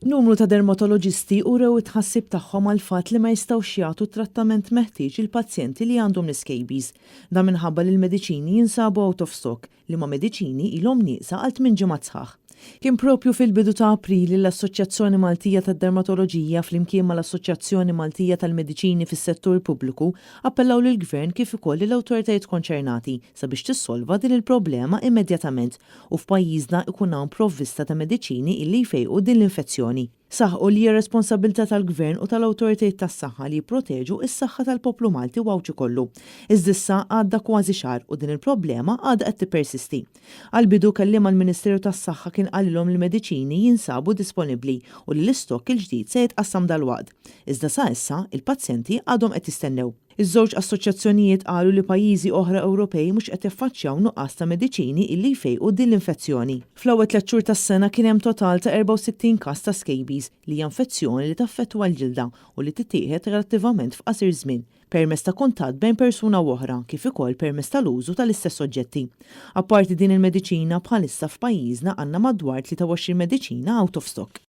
Numru ta' dermatoloġisti urew it-tħassib tagħhom għall-fatt li ma jistgħux jagħtu t-trattament meħtieġ lill-pazjenti li għandhom l-iscabies. Dan minħabba li l-mediċini jinsabu out of stock, liema mediċini ilhom nieqsa għal 8 ġimgħat sħaħ. Kien propju fil-bidu ta' April li l-Assoċjazzjoni Maltija tad-Dermatoloġija flimkien mal-Assoċjazzjoni Maltija tal-Mediċini fis-Settur Pubbliku appellaw lill-Gvern kif ukoll lill-awtoritajiet konċernati sabiex tissolva din il-problema immedjatament u f'pajjiżna ikun hawn provvista ta' mediċini illi jfejqu din l-infezzjoni. Saħqu li hija responsabilità tal-Gvern u tal-awtoritajiet tas-saħħa li jipproteġu s-saħħa tal-poplu Malti u Għawdxi kollu. Iżda issa għadda kważi xahar u din il-problema għadha qed tippersisti. Għal-bidu kelliem għall-Ministeru tas-Saħħa kien qalilhom li mediċini jinsabu disponibbli u li l-istokk il-ġdid se jitqassam dalwaqt. Iżda sa issa il-pazjenti għadhom qed jistennew. Iż-żewġ assoċjazzjonijiet qalu li pajjiżi oħra Ewropej mhux qed jaffaċċjaw nuqqas ta' mediċini illi jfejqu din l-infezzjoni. Fl-ewwel 3 xhur tas-sena kien hemm total ta' 64 każ ta' scabies, li hija infezzjoni li taffettwa l-ġilda u li tittieħed relattivament f'qasir żmien permezz ta' kuntatt bejn persuna u oħra kif ukoll permezz tal-użu tal-istess oġġetti. Apparti din il-mediċina, bħalissa f'pajjiżna għandna madwar 23 mediċina out of stock.